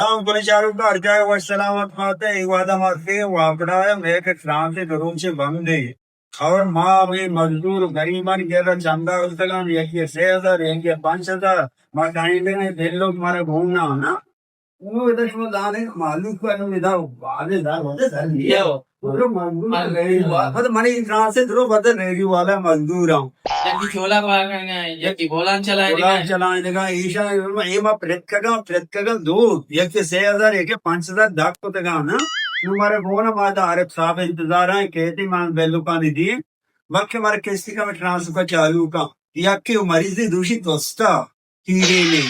سلام کنے چاروکاں، ہر جاہ وش سلامت باتے۔ اے وہدا ما سے واپڈا ہے، مئے کہ ٹرانسے دروچے بندے۔ اور ما ہمے مزدور غریبانی کرا چندہ استگاں، یکے سے ہزار، یکے پنچ ہزار، ما ٹائم دے بل لوگ مارا گون نہ ہونا۔ انو ادا شما زانے مالوک پر انو ادا بعد دار ہوتے سر لیا۔ مطلب منی ٹرانسے درو بدل ریڈیو والا مزدور ہوں۔ یکی چولا پاکنگا، یکی بولان چلائینگا۔ بولان چلائینگا، ایشاں اے ما پرتکگاں، پرتکگاں دو، یکے سے ہزار، یکے پنچ ہزار دک کتگاں نا۔ نو مارے گون ما دا عارف صاحب انتظار ہیں، کہتے مان بیلوکانی دی، بلکہ مارے کستی کا ٹرانسفر چالو کا، یکے مریضی دوشی توستا، تیرے نے،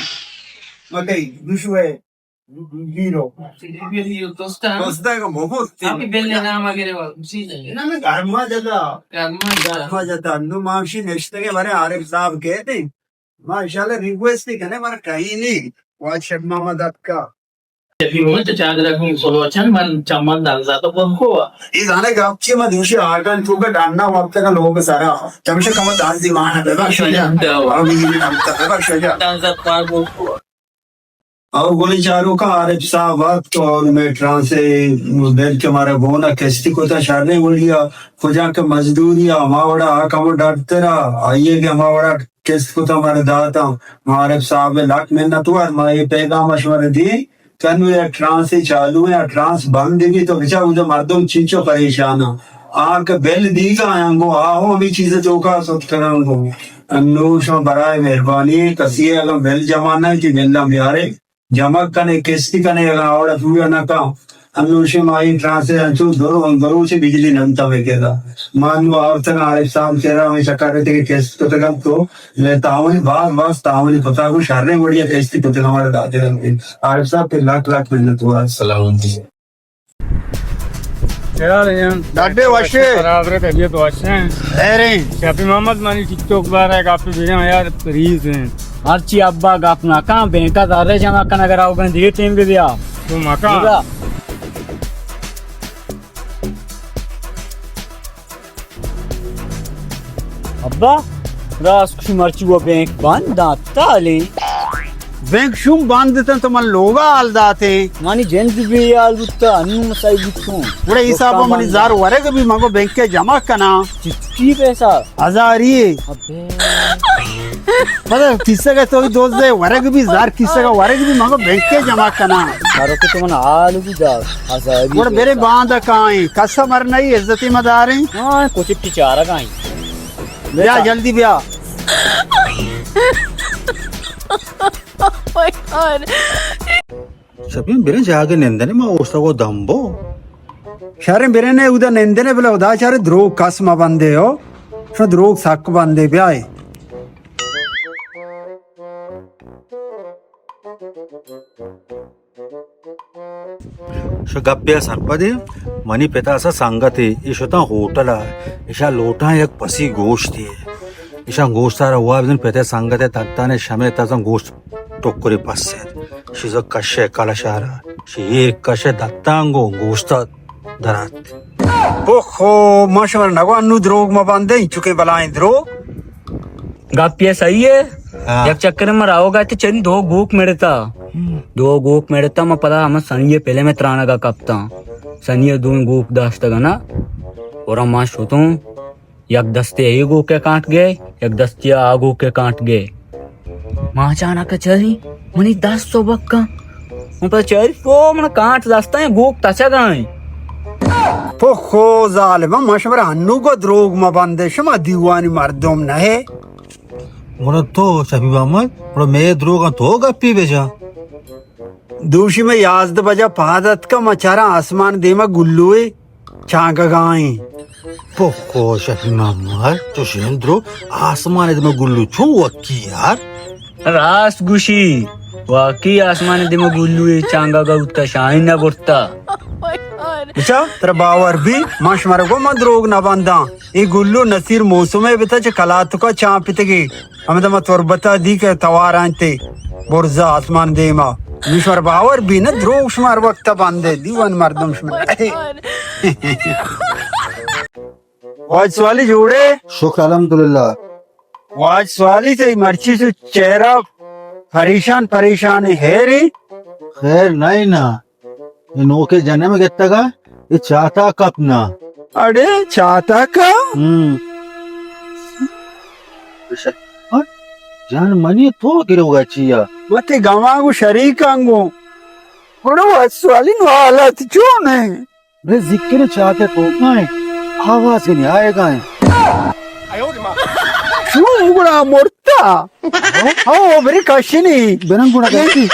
مکئی، دوشوے، زیرو۔ دوستا۔ دوستا کا مفت۔ آپ بل نام اگر چیز ہے۔ نا، نا، گرما جتا۔ گرما جتا۔ گرما جتا۔ نو مامشی نشتگے بارے عارف صاحب کہتے ہیں۔ ما انشاءاللہ ریکویسٹ ہی کنے، مارا کہیں نہیں۔ واجہ شیخ محمد اتکا۔ جبی ہوں تو چادر کو سلوچن من چمن دنزا تو بنکو۔ اے زانے گپ چی، ما دوشی آرگن تو کا ڈنڈا وقت کا لوگ سارا۔ چمشے کم داز دیوان ہے، ببخش جا۔ ببخش جا۔ دنزا پار بنکو۔ اور گلی چاروکاں عارف صاحب اتک اور مئے ٹرانسے بل کہ مارا گونا کستی کتا شریں وڑیا، کجا کہ مزدوری آ، ہما وڑا آ کمو ڈاکٹر آ، آئیے کہ ہما وڑا کست کتا مارا داتا، ما عارف صاحب لک منت وار، ما اے پیغام اش مارا دی، کنو یا ٹرانسے چالو ہے، یا ٹرانس بند بھی تو بچا اودا مردم چنچو پریشان آ، آ کہ بل دیگا آیاں گو، آ ہو ہمیں چیز توکا ست کناں گو، انو شما برائے مہربانی کسی اگاں بل جمع نہ کہ بل ہم بیارے۔ جمع کنے، کستی کنے، اگاں آوڑا پورا نہ کن، انوشے ما اے ٹرانسے انچو درو، دروچے بجلی ننتا میں کہتا۔ ما انو آورتگاں عارف صاحب کرا، ہمیں چکر رہتے کہ کست کتگم تو، میں تعاون، باز باز تعاون پتا کو شریں وڑیا کستی کتگم ہمارا داتے رہتے۔ عارف صاحب پہ لاکھ لاکھ منت وار۔ سلام علیکم۔ کیا حال ہے جان؟ ڈاڈے وشے۔ برابر ہے، طبیعت وش ہے۔ خیر ہیں۔ شفیع محمد منی ٹک ٹاک بارے گپ بیرے یار، پلیز ہیں۔ ہرچی ابا گپ نہ کن، بینکا زر جمع کن، اگر آؤ گن دیر ٹیم بی بیا۔ تو مکان۔ ابا، راست کشی مرچی وہ بینک بند داتا لے۔ بینک شوم بند تن تو من لوگا حال داتے۔ منی جند بے حال بوتا، انو مسائی بوتوں۔ گڑا حساب منی زار ورگ بھی مگو بینک کے جمع کنا۔ چٹی پیسہ؟ ہزاری۔ ابے۔ پتہ کسے کا تو دوست دے ورگ بھی زار کسے کا ورگ بھی مگو بینک کے جمع کنا۔ مارو کہ تو من حال بھی دا، ہزاری۔ گڑا میرے پیسہ۔ باند کائیں، کسا مرنا ہی عزتی مداریں۔ ہاں، کچھ ٹی چارہ کائیں۔ بیا، جلدی بیا۔ Oh my God. شپیں بریں جاگہ نندنے، ما اوشتگو دمبو۔ شریں بریں نے اودا نندنے، بلے اودا چارے دروگ کس ما بندے ہو۔ شو دروگ سک بندے بیائے۔ شو گپے ء سرپدے، منی پتا سا سنگتے، اے شتاں ہوٹل ء، اشاں لوٹاں یک پسی گوشتے۔ اشاں گوشت ء روا بزن پتے سنگتے تتانے شمے تزن گوشت ٹکرے پسے۔ شیزا کشے کلشارا، شی ایر کشے دتانگو گوشت درات۔ اوہو، ما شمارا نگو انو دروگ ما بندیں، چکے بلائیں دروگ۔ گپ یہ صحیح ہے۔ ہاں۔ یک چکر میں راو گا تے چن دو گوک مڑتا۔ ہم۔ دو گوک مڑتا، ما پدا ہم سنی پہلے میں ترانگا کپتا۔ سنی دو گوک داشتگا نا۔ اور ما شتوں، یک دستے اے گوکے کانٹ گئے، یک دستے آ گوکے کانٹ گئے۔ ما اچانک چری، منی دست سبک کن۔ من پدا چری، پو من کانٹ دستاں گوک تچگائیں۔ پو خو ظالم، ما شمارا انو گو دروگ ما بندے، شما دیوانی مردم نہ ہے۔ گڑا تو شفیع محمد، گڑا مے دروگاں تو گپی بجا۔ دوشی میں یازدہ بجا پاد اتکا، ما چارا آسمان دیما گلوے چانگگائیں۔ پکو شفیع محمد، تو شین درو آسمان دیما گلو چون وکی یار؟ راست گوشی، واقعی آسمان دیما گلوے چانگگا بوتا، شاہین نہ برتا۔ بچا، ترا باور بی، ما شمارا گو ما دروگ نہ بنداں۔ اے گلو نصیر موسمے بتا چہ کلاتکا چانپتگی۔ ہمدا ما تربتا دی کہ توار انت برزا آسمان دیما۔ نو شمار باور بی نہ دروگ شمار وقت بندے دیوان مردم شمار۔ واج سوالی جوڑے؟ شکر الحمدللہ۔ واج سوالی تے مرچی تو چہرہ پریشان پریشان ہے ری۔ خیر نہ نا، اے نوکیں جنم گتگا، اے چاتا کپ نا۔ اڑے چاتا کا؟ ہم۔ جان منی تو گروگا چیا؟ وتی گما گو شریکاں گو۔ گڑا وسوالی نو حالت چون ہے؟ بے ذکر چاتے تو کائیں، آواز نہیں آئے گا ہے۔ چون گڑا مرتا؟ ہاں، بری کشنی۔ برن گڑا کشنی۔